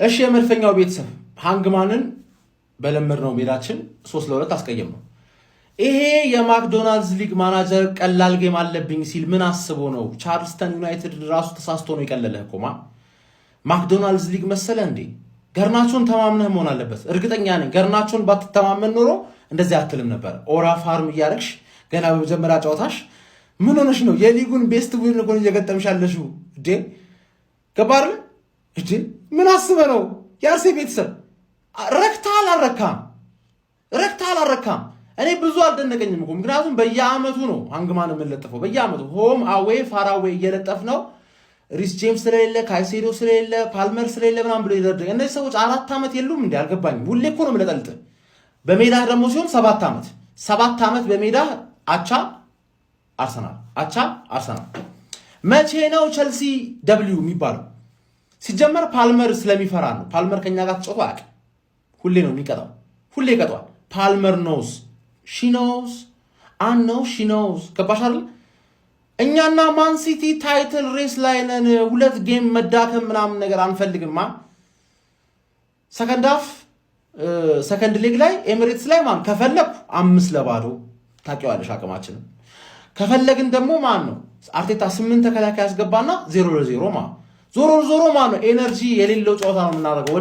እሺ የመድፈኛው ቤተሰብ፣ ሃንግማንን በለመድነው ሜዳችን 3-2 አስቀየም ነው። ይሄ የማክዶናልድስ ሊግ ማናጀር ቀላል game አለብኝ ሲል ምን አስቦ ነው? ቻርልስተን ዩናይትድ ራሱ ተሳስቶ ነው የቀለለህ እኮ። ማክዶናልድስ ሊግ መሰለ እንዴ? ገርናቾን ተማምነህ መሆን አለበት። እርግጠኛ ነኝ ገርናቾን ባትተማመን ኖሮ እንደዚህ አትልም ነበር። ኦራ farm እያደረግሽ ገና በመጀመሪያ ጨዋታሽ ምን ሆነሽ ነው? የሊጉን best ቡድን እኮ እየገጠምሽ ያለሽው እንዴ? ገባ አይደለ እንዴ? ምን አስበህ ነው? የአርሴ ቤተሰብ፣ ረክተሃል አልረካም? ረክተሃል አልረካም? እኔ ብዙ አልደነቀኝም እኮ፣ ምክንያቱም በየአመቱ ነው ሃንግማን የምንለጥፈው። በየአመቱ home away far away እየለጠፍ ነው። ሪስ ጄምስ ስለሌለ፣ ካይሴዶ ስለሌለ፣ ፓልመር ስለሌለ ምናምን ብሎ ይደረደር። እነዚህ ሰዎች 4 ዓመት የሉም እንዲ አልገባኝም። ሁሌ እኮ ነው የምለጠልጥ። በሜዳ ደግሞ ሲሆን 7 ዓመት፣ 7 ዓመት በሜዳ አቻ አርሰናል፣ አቻ አርሰናል። መቼ ነው ቸልሲ W የሚባለው? ሲጀመር ፓልመር ስለሚፈራ ነው። ፓልመር ከኛ ጋር ተጫውቶ አያውቅም። ሁሌ ነው የሚቀጣው፣ ሁሌ ይቀጣዋል። ፓልመር knows, she knows, I know she knows። ገባሽ አይደል? እኛና ማንሲቲ title race ላይ ነን። ሁለት game መዳከም ምናምን ነገር አንፈልግማ። Second half second leg ላይ ኤሚሬትስ ላይ ማን ከፈለግኩ 5-0፣ ታውቂዋለሽ አቅማችንን። ከፈለግን ደግሞ ማን ነው አርቴታ ስምንት ተከላካይ ያስገባና 0-0 ማ ዞሮ ዞሮ ማ ነው energy የሌለው ጨዋታ ነው የምናደርገው።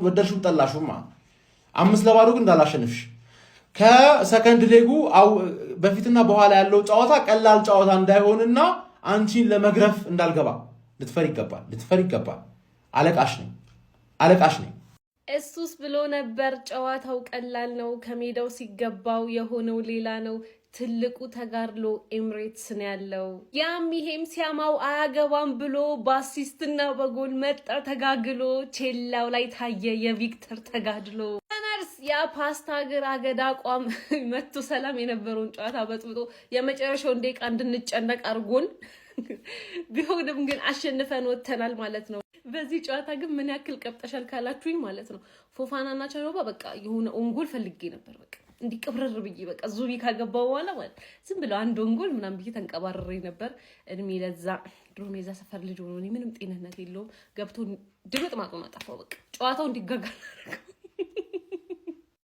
ወደድሽም ጠላሽም ማ 5-0 ግን እንዳላሸንፍሽ ከ second leg ኡ በፊትና በኋላ ያለው ጨዋታ ቀላል ጨዋታ እንዳይሆንና አንቺን ለመግረፍ እንዳልገባ ልትፈሪ ይገባል። ልትፈሪ ይገባል። አለቃሽ ነኝ፣ አለቃሽ ነኝ። እሱስ ብሎ ነበር ጨዋታው ቀላል ነው፣ ከሜዳው ሲገባው የሆነው ሌላ ነው። ትልቁ ተጋድሎ ኤምሬትስ ነው ያለው። ያም ይሄም ሲያማው አያገባም ብሎ በ assist ና በጎል መጣ ተጋግሎ። ቼላው ላይ ታየ የቪክተር ተጋድሎ። Gunners ያ ፓስታ እግር አገዳ አቋም መቶ ሰላም የነበረውን ጨዋታ በጥብጦ የመጨረሻውን ደቂቃ እንድንጨነቅ አድርጎን ቢሆንም ግን አሸንፈን ወጥተናል ማለት ነው። በዚህ ጨዋታ ግን ምን ያክል ቀብጠሻል ካላችሁኝ ማለት ነው፣ ፎፋና እና ቻሎባ በቃ የሆነ own goal ፈልጌ ነበር። በቃ እንዲህ ቅብርር ብዬ፣ በቃ ዙቢ ካገባው በኋላ ማለት ዝም ብለው አንድ own goal ምናምን ብዬ ተንቀባርሬ ነበር። እድሜ ለዛ ድሮም የዛ ሰፈር ልጅ ሆኖ ምንም ጤንነት የለውም። ገብቶ ድምጥ ማጡን አጠፋው። በቃ ጨዋታው እንዲጋጋል አደረገው።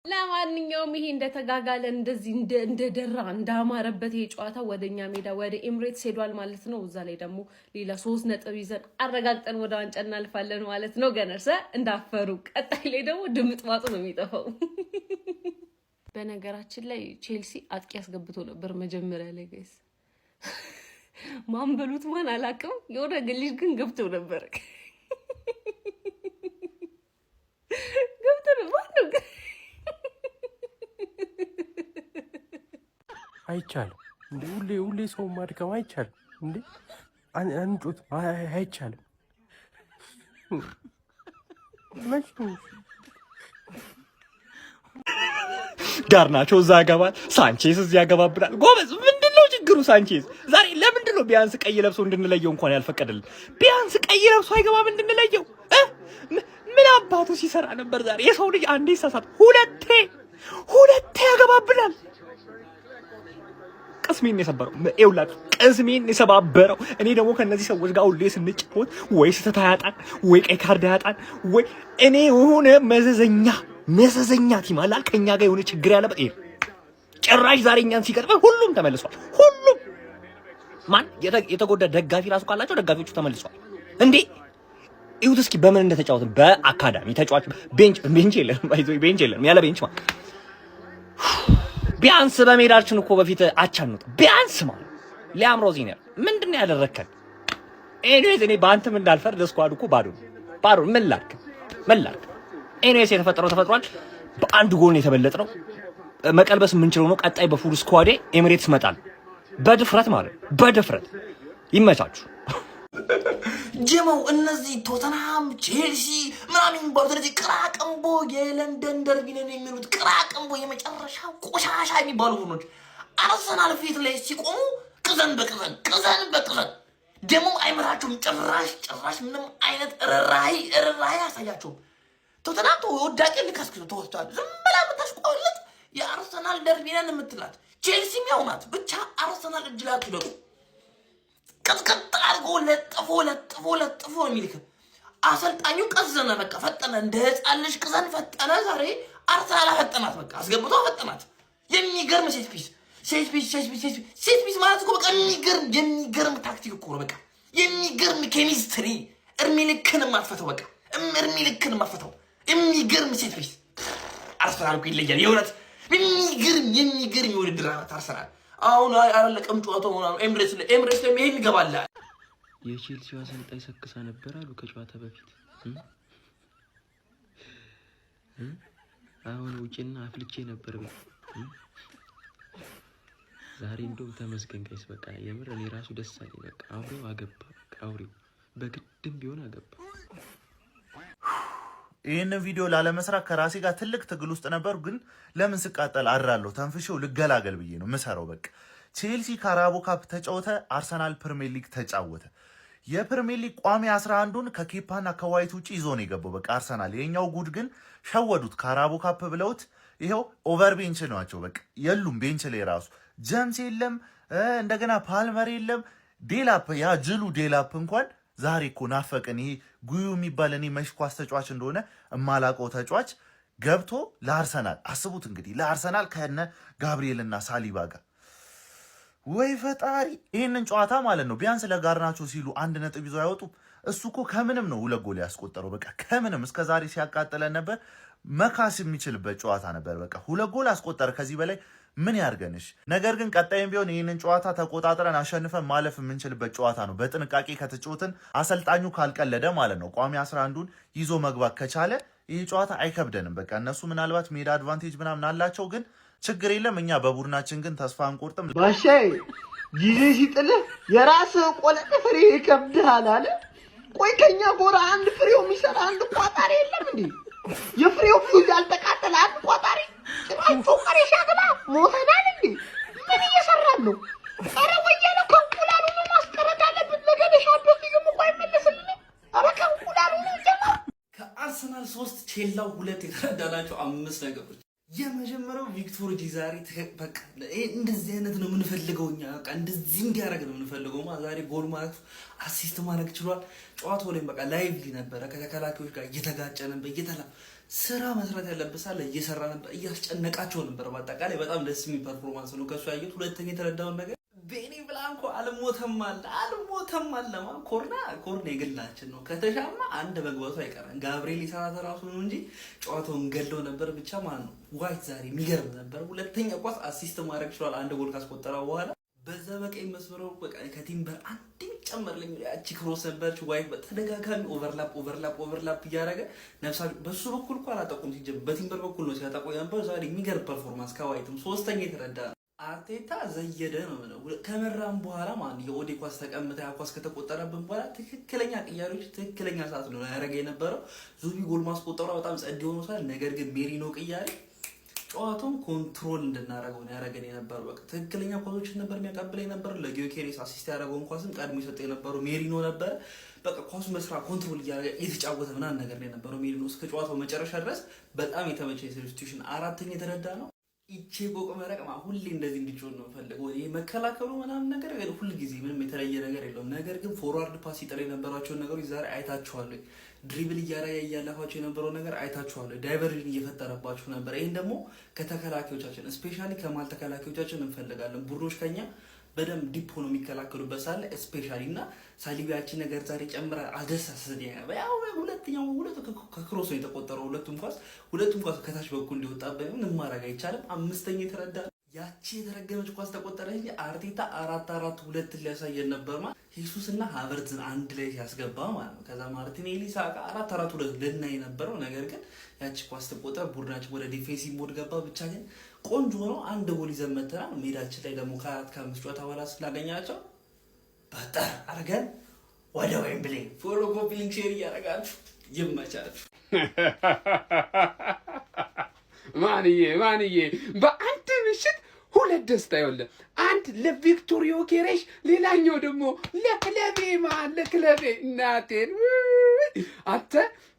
ለማንኛውም ይሄ እንደተጋጋለ፣ እንደዚህ እንደደራ፣ እንዳማረበት ይሄ ጨዋታ ወደኛ ሜዳ ወደ ኤምሬትስ ሄዷል ማለት ነው። እዛ ላይ ደግሞ ሌላ 3 ነጥብ ይዘን አረጋግጠን ወደ ዋንጫ እናልፋለን ማለት ነው። Gunners እንዳፈሩ፣ ቀጣይ ላይ ደግሞ ድምጥማጡ ነው የሚጠፋው። በነገራችን ላይ ቼልሲ አጥቂ አስገብቶ ነበር መጀመሪያ ላይ guys። ማን በሉት ማን አላውቅም። የሆነ ልጅ ግን ገብቶ ነበር፣ ገብቶ ነበር። ማነው ግን? አይቻልም እንዴ! ሁሌ ሁሌ ሰው ማድከም አይቻልም እንዴ! አንጮት አይቻልም። መች ነው? ጋርናቾ እዛ ያገባል፣ ሳንቼዝ እዚህ ያገባብናል። ጎበዝ፣ ምንድን ነው ችግሩ? ሳንቼዝ ዛሬ ለምንድን ነው ቢያንስ ቀይ ለብሶ እንድንለየው እንኳን ያልፈቀደልን? ቢያንስ ቀይ ለብሶ አይገባም እንድንለየው? ምን አባቱ ሲሰራ ነበር ዛሬ? የሰው ልጅ አንዴ ይሳሳት፣ ሁለቴ ሁለቴ ያገባብናል። ቅስሜን የሰበረው ይኸውላችሁ፣ ቅስሜን የሰባበረው። እኔ ደግሞ ከእነዚህ ሰዎች ጋር ሁሌ ስንጫወት ወይ ስህተት አያጣን፣ ወይ ቀይ ካርድ አያጣን፣ ወይ እኔ የሆነ መዘዘኛ መዘዘኛ team አለ ከኛ ጋር የሆነ ችግር ያለበት። ይሄ ጭራሽ ዛሬ እኛን ሲገጥመን ሁሉም ተመልሷል። ሁሉም ማን የተጎዳ ደጋፊ ራሱ ካላቸው ደጋፊዎቹ ተመልሷል። እንዴ እዩት እስኪ በምን እንደተጫወትን፣ በአካዳሚ ተጫዋች፣ bench የለንም፣ ባይዞ bench የለንም። ያለ bench ማለት ቢያንስ በሜዳችን እኮ በፊት አቻ እንውጣ ቢያንስ ማለት። ሊያም ሮዚኒየር ምንድን ነው ያደረግከን? Anyways እኔ በአንተም እንዳልፈርድ squad እኮ ባዶ ነው፣ ባዶ። ምን ላድርግ፣ ምን ላድርግ? Anyways የተፈጠረው ተፈጥሯል። በአንድ ጎል ነው የተበለጥነው። መቀልበስ የምንችለው ነው። ቀጣይ በ full squad ኤ ኤሚሬትስ መጣል በድፍረት ማለት በድፍረት። ይመቻችሁ። ጀመው እነዚህ ቶተንሃም፣ ቼልሲ ምናምን የሚባሉት እነዚህ ቅራቅንቦ የለንደን ደርቢ ነን የሚሉት ቅራቅንቦ የመጨረሻ ቆሻሻ የሚባሉ ቡድኖች አርሰናል ፊት ላይ ሲቆሙ ቅዘን በቅዘን፣ ቅዘን በቅዘን። ደግሞ አይምራቸውም። ጭራሽ ጭራሽ ምንም አይነት ርራይ ርራይ አያሳያቸውም። ቶተንሃም ወዳቂ ልከስክሱ ተወስቷል። ዝም ብላ የምታሽቆልጥ የአርሰናል ደርቢ ነን የምትላት ቼልሲም ያው ናት። ብቻ አርሰናል እጅ ላይ አትውደቁ። ቅጥቅጥ አድርጎ ለጥፎ ለጥፎ ለጥፎ ነው የሚልክ። አሰልጣኙ ቀዘነ፣ በቃ ፈጠነ፣ እንደ ህፃን ልጅ ቅዘን ፈጠነ። ዛሬ አርሰናል አፈጠናት፣ በቃ አስገብቶ አፈጠናት። የሚገርም set piece፣ set piece፣ set piece፣ set piece፣ set piece ማለት እኮ በቃ የሚገርም የሚገርም ታክቲክ እኮ ነው። በቃ የሚገርም ኬሚስትሪ፣ እድሜ ልክን የማትፈተው፣ በቃ እድሜ ልክን የማትፈተው የሚገርም set piece። አርሰናል እኮ ይለያል። የእውነት የሚገርም የሚገርም የውድድር ዓመት አርሰናል። አሁን አላለቀም ጨዋታው ምናምን፣ ኤምሬትስ ላይ፣ ኤምሬትስ ላይ ይሄን ይገባል። የቼልሲው አሰልጣኝ ሰክሳ ነበር አሉ ከጨዋታ በፊት። አሁን ውጭና አፍልቼ ነበር በይ። ዛሬ እንደውም ተመስገን guys፣ በቃ የምር እኔ ራሱ ደስ አለኝ። በቃ አውሬው አገባ፣ በቃ አውሬው በግድም ቢሆን አገባ። ይህንን ቪዲዮ ላለመስራት ከራሴ ጋር ትልቅ ትግል ውስጥ ነበር። ግን ለምን ስቃጠል አድራለሁ፣ ተንፍሼው ልገላገል ብዬ ነው ምሰራው። በቃ ቼልሲ ካራቦ ካፕ ተጫወተ፣ አርሰናል ፕሪሚየር ሊግ ተጫወተ። የፕሪሚየር ሊግ ቋሚ 11ዱን ከኬፓና ከዋይት ውጭ ይዞ ነው የገባው። በቃ አርሰናል የኛው ጉድ ግን ሸወዱት። ካራቦ ካፕ ብለውት ይኸው over bench ናቸው። በቃ የሉም bench ላይ ራሱ ጀምስ የለም፣ እንደገና ፓልመር የለም። ዴላፕ፣ ያ ጅሉ ዴላፕ እንኳን ዛሬ እኮ ናፈቅን። ይሄ ጉዩ የሚባል እኔ መሽ ኳስ ተጫዋች እንደሆነ እማላቀው ተጫዋች ገብቶ ለአርሰናል፣ አስቡት እንግዲህ፣ ለአርሰናል ከነ ጋብርኤልና ሳሊባ ጋር፣ ወይ ፈጣሪ! ይህንን ጨዋታ ማለት ነው ቢያንስ ለጋርናቾ ሲሉ አንድ ነጥብ ይዞ አይወጡም። እሱ እኮ ከምንም ነው ሁለት ጎል ያስቆጠረው። በቃ ከምንም፣ እስከ ዛሬ ሲያቃጥለን ነበር። መካስ የሚችልበት ጨዋታ ነበር። በቃ ሁለት ጎል አስቆጠረ። ከዚህ በላይ ምን ያርገንሽ? ነገር ግን ቀጣይም ቢሆን ይህንን ጨዋታ ተቆጣጥረን አሸንፈን ማለፍ የምንችልበት ጨዋታ ነው። በጥንቃቄ ከተጫወትን፣ አሰልጣኙ ካልቀለደ ማለት ነው፣ ቋሚ 11ዱን ይዞ መግባት ከቻለ ይህ ጨዋታ አይከብደንም። በቃ እነሱ ምናልባት ሜዳ advantage ምናምን አላቸው፣ ግን ችግር የለም። እኛ በቡድናችን ግን ተስፋ አንቆርጥም። ባሻዬ፣ ጊዜ ሲጥልህ የራስህ ቆለጥ ፍሬ ይከብድሃል አለ። ቆይ ከኛ ጎራ አንድ ፍሬው የሚሰራ አንድ ቋጣሪ የለም እንዴ? የፍሬው ፊውዝ ያልተቃጠለ አንድ ቋጣሪ፣ ጭራሽ ጮቀሬ ሻግላ ሞተናል እንዴ? ምን እየሰራን ነው? ኧረ ወያነ ከእንቁላሉ ነው ማስቀረት አለብን። ነገ ለሻምፒዮንስ ሊግም እኮ አይመለስልንም። ኧረ ከእንቁላሉ ነው ጀማ። ከአርሰናል 3 ቼላው 2 የተረዳናቸው አምስት ነገሮች። የመጀመሪያው ቪክቶር ጂ ዛሬ በቃ እንደዚህ አይነት ነው የምንፈልገው እኛ፣ በቃ እንደዚህ እንዲያደርግ ነው የምንፈልገው። ማ ዛሬ ጎል ማለት assist ማድረግ ችሏል። ጨዋታው ላይም በቃ lively ነበረ። ከተከላካዮች ጋር እየተጋጨ ነበር፣ እየተላ ስራ መስራት ያለበት ሳለ እየሰራ ነበር፣ እያስጨነቃቸው ነበር። በአጠቃላይ በጣም ደስ የሚል performance ነው ከሱ ያየሁት። ሁለተኛ የተረዳውን ነገር ቤኒ ብላንኮ አልሞተም አለ፣ አልሞተም አለ። ማ ኮርና ኮርና የግላችን ነው፣ ከተሻማ አንድ መግባቱ አይቀርም። ጋብርኤል የሰራተ ራሱ ነው እንጂ ጨዋታውን ገለው ነበር ብቻ ማለት ነው። ዋይት ዛሬ የሚገርም ነበር። ሁለተኛ ኳስ assist ማድረግ ችሏል። አንድ ጎል ካስቆጠረ በኋላ በዛ በቀኝ መስመሩ በቃ ከቲምበር አንድ የሚጨመርልኝ ያቺ cross ነበረች። ዋይት በተደጋጋሚ overlap፣ overlap፣ overlap እያደረገ ነፍሳ በሱ በኩል እኮ አላጠቁም፣ ሲጀምር በቲምበር በኩል ነው ሲያጠቁ የነበረው። ዛሬ የሚገርም performance ከዋይትም። ሶስተኛ የተረዳ ነው አርቴታ ዘየደ ነው የምለው። ከመራም በኋላ ማለት ነው የኦዴ ኳስ ተቀምታ ያ ኳስ ከተቆጠረብን በኋላ ትክክለኛ ቅያሬዎች ትክክለኛ ሰዓት ነው ያደረገ የነበረው። ዙቢ ጎል ማስቆጠሯ በጣም ጸድ ሆኖ ሳል ነገር ግን ሜሪኖ ቅያሬ ጨዋታውን control እንድናደርገው ነው ያደረገን የነበረው። በቃ ትክክለኛ ኳሶችን ነበር የሚያቀብል የነበረው። ለጊዮኬሬስ assist ያደረገውን ኳስም ቀድሞ የሰጠ የነበረው ሜሪኖ ነበረ። በቃ ኳሱ መስራ control እያደረገ እየተጫወተ ምናምን ነገር ነው የነበረው ሜሪኖ እስከ ጨዋታው መጨረሻ ድረስ፣ በጣም የተመቸ substitution። አራተኛ የተረዳ ነው ይቼ ቆቅ መረቅ ሁሌ እንደዚህ እንዲጮህ ነው የምፈልገው። ይሄ መከላከሉ ምናምን ነገር ሁል ጊዜ ምንም የተለየ ነገር የለውም። ነገር ግን forward pass ሲጥል የነበራቸውን ነገሮች ዛሬ አይታችኋል። Dribble እያረገ እያለፋቸው የነበረው ነገር አይታችኋል። Diversion እየፈጠረባችሁ ነበር። ይህን ደግሞ ከተከላካዮቻችን፣ especially ከመሀል ተከላካዮቻችን እንፈልጋለን። ቡድኖች ከኛ በደንብ deep ሆኖ የሚከላከሉበት ሳለ especially እና ሳሊቢያችን ነገር ዛሬ ጨምራ አደሳሰ ያው ሁለተኛው ሁለቱ ከ cross ነው የተቆጠረው። ሁለቱም ኳስ ከታች በኩል እንዲወጣበት ምንም ማድረግ አይቻልም። አምስተኛ የተረዳ ያቺ የተረገመች ኳስ ተቆጠረች እንጂ አርቴታ 4-4-2 ሊያሳየን ነበር ማለት ሄሱስ እና ሀቨርትዝን አንድ ላይ ሲያስገባ ማለት ነው። ከዛ ማርቲኔሊ፣ ሳካ፣ 4-4-2 ልናይ የነበረው፣ ነገር ግን ያቺ ኳስ ተቆጠረ። ቡድናችን ወደ defensive mode ገባ። ብቻ ግን ቆንጆ ሆኖ አንድ ጎል ይዘን መተናል። ሜዳችን ላይ ደግሞ ከአራት ከአምስት ጨዋታ በኋላ ስናገኛቸው በጠር አድርገን ወደ ዌምብሌ። Follow፣ copy link፣ share እያደረጋችሁ ይመቻችሁ። ማንዬ ማንዬ፣ በአንድ ምሽት ሁለት ደስታ ይኸውልህ። አንድ ለቪክቶር ዮኬሬሽ፣ ሌላኛው ደግሞ ለክለቤ፣ ማን ለክለቤ እናቴን። አንተ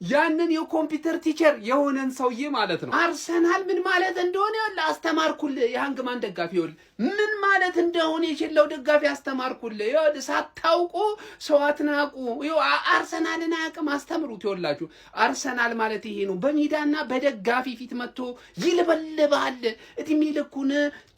ያንን የኮምፒውተር teacher የሆነን ሰውዬ ማለት ነው፣ አርሰናል ምን ማለት እንደሆነ ይኸውልህ አስተማርኩልህ። የሃንግማን ደጋፊ፣ ይኸውልህ ምን ማለት እንደሆነ የቼላው ደጋፊ አስተማርኩልህ። ይኸውልህ ሳታውቁ ሰው አትናቁ። ይኸው አርሰናልን አያውቅም፣ አስተምሩት። ይኸውላችሁ አርሰናል ማለት ይሄ ነው። በሜዳና በደጋፊ ፊት መጥቶ ይለበልባል። እድሜ ልኩን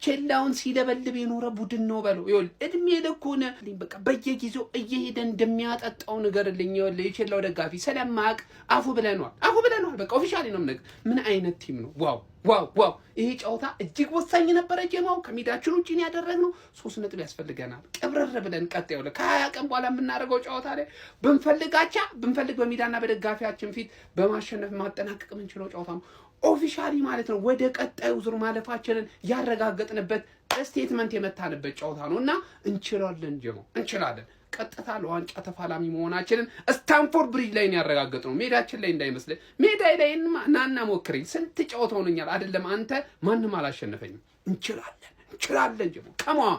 ቼላውን ሲለበልብ የኖረ ቡድን ነው በለው። ይኸውልህ እድሜ ልኩን በቃ በየጊዜው እየሄደ እንደሚያጠጣው ንገርልኝ። ይኸውልህ የቼላው ደጋፊ ስለማያውቅ አፉ ብለነዋል፣ አፉ ብለነዋል። በቃ officially ነው የምነግርህ። ምን አይነት team ነው? Wow, wow, wow! ይሄ ጨዋታ እጅግ ወሳኝ ነበረ። ጀማው ከሜዳችን ውጭ ነው ያደረግነው። 3 ነጥብ ያስፈልገናል። ቅብርር ብለን ቀጥ ያለ ከ20 ቀን በኋላ የምናደርገው ጨዋታ ላይ ብንፈልግ አቻ ብንፈልግ በሜዳና በደጋፊያችን ፊት በማሸነፍ ማጠናቀቅ የምንችለው ጨዋታ ነው። Officially ማለት ነው ወደ ቀጣዩ ዙር ማለፋችንን ያረጋገጥንበት፣ statement የመታንበት ጨዋታ ነው እና እንችላለን፣ ጀማው እንችላለን። ቀጥታ ለዋንጫ ተፋላሚ መሆናችንን ስታንፎርድ ብሪጅ ላይ ነው ያረጋገጥነው። ሜዳችን ላይ እንዳይመስልህ። ሜዳ ላይ ናና ሞክረኝ። ስንት ጨዋታ ሆኖኛል። አይደለም አንተ፣ ማንም አላሸነፈኝም። እንችላለን፣ እንችላለን። ጀሞ come on.